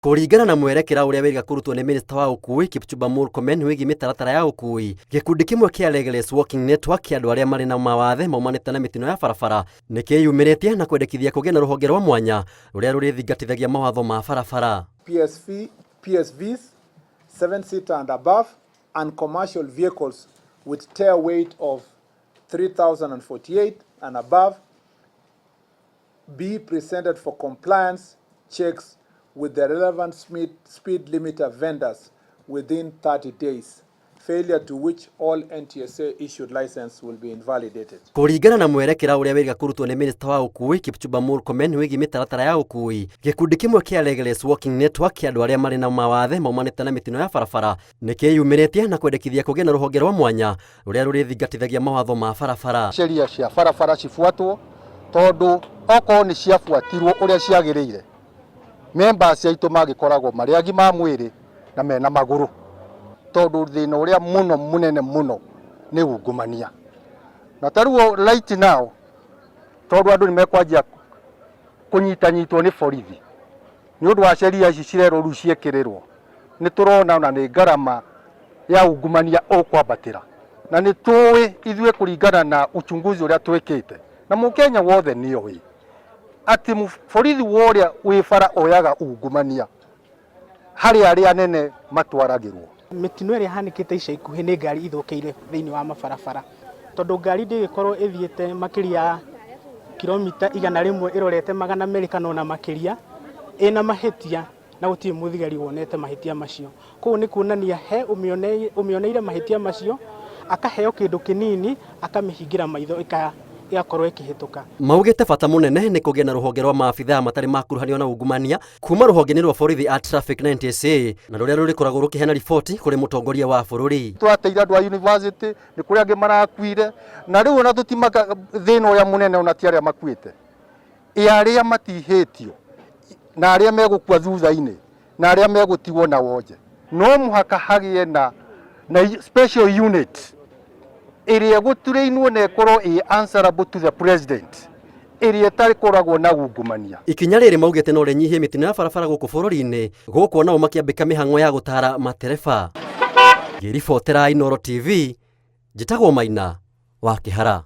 Kũringana na mwerekera ũrĩa wĩrĩga kũrutwo nĩ minista wa ũkui Kipchumba Murkomen wĩgiĩ mĩtaratara ya ũkui, gĩkundi kĩmwe kĩa Legless Walking Network kĩa andũ arĩa marĩ na mawathe maumanĩte na mĩtino ya barabara nĩ kĩyumĩrĩtie na kwendekithia kũgĩe na rũhonge rwa mwanya rũrĩa rũrĩthingatithagia mawatho ma barabara. PSV, PSVs, 7-seater and above, and commercial vehicles with tare weight of 3,048 and above be presented for compliance checks with the relevant speed limiter vendors within 30 days, failure to which all NTSA issued license will be invalidated. Kũringana na mwerekera ũrĩa wĩrĩga kũrutwo nĩ minista wa ũkui Kipchumba Murkomen wĩgiĩ mĩtaratara ya ũkui, gĩkundi kĩmwe kĩa Legless Walking Network kĩa andũ arĩa marĩ na mawathe maumanĩte na mĩtino ya barabara nĩ kĩyumĩrĩtie na kwendekithia kũgĩe na rũhonge rwa mwanya rũrĩa rũrĩthingatithagia mawatho ma barabara. Sheria cia barabara cibuatwo, tondu okorwo nĩ ciabuatirwo ũrĩa ciagĩrĩire, members aitũ magĩkoragwo marĩ agima a mwĩrĩ na mena magũrũ, tondu thĩna ũrĩa mũno mũnene mũno nĩ ungumania. Na ta rĩu right now, tondu andũ nĩ mekwanjia kũnyitanyitwo nĩ borithi nĩ ũndũ wa sheria ici cirerwo rĩu ciĩkĩrĩrwo, nĩ tũrona ona nĩ ngarama ya ungumania ũkwambatĩra, na nĩ tũĩ ithuĩ kũringana na uchunguzi ũrĩa twĩkĩte, na mũkenya wothe nĩ oĩ atĩ borithi worĩa wĩ bara oyaga ungumania harĩ arĩa anene matwaragĩrwo. Mĩtino ĩrĩa ĩhanĩkĩte ica ikuhĩ nĩ ngari ithũkĩire thĩinĩ wa mabarabara, tondũ ngari ndĩgĩkorwo ĩthiĩte makĩria ya kilomita 100 ĩrorete 200 kana ona makĩria ĩna mahĩtia, na gũtirĩ mũthigari wonete mahĩtia macio. Koguo nĩ kuonania he ũmĩoneire mahĩtia macio, akaheo kĩndũ kĩnini akamĩhingĩra maitho ĩgakorwo ĩkĩhĩtũka. Maugĩte bata mũnene nĩ kũgĩa na rũhonge rwa maabithaa matarĩ makuruhanio na ungumania kuma rũhonge-inĩ rwa borithi a traffic na NTSA, na rũrĩa rũrĩkoragwo rũkĩheana riboti kũrĩ mũtongoria wa bũrũri. Twateire andũ a university, nĩ kũrĩ angĩ marakuire, na rĩu ona tũtimaka thĩna ũrĩa mũnene ona ti arĩa makuĩte, ĩ arĩa matihĩtio na arĩa megũkua thutha-inĩ na arĩa megũtigwo na wonje. No mũhaka hagĩe na special unit ĩrĩa ĩgũturĩinwo na ĩkorwo ĩ answerable to the president, ĩrĩa ĩtarĩkoragwo na ungumania. Ikinya rĩrĩ maugĩte no rĩnyihie mĩtino ya barabara gũkũ bũrũri-inĩ, gũkũ onao makĩambĩka mĩhang'o ya gũtara matereba. Ngĩribotera Inooro TV, njĩtagwo Maina wa Kĩhara.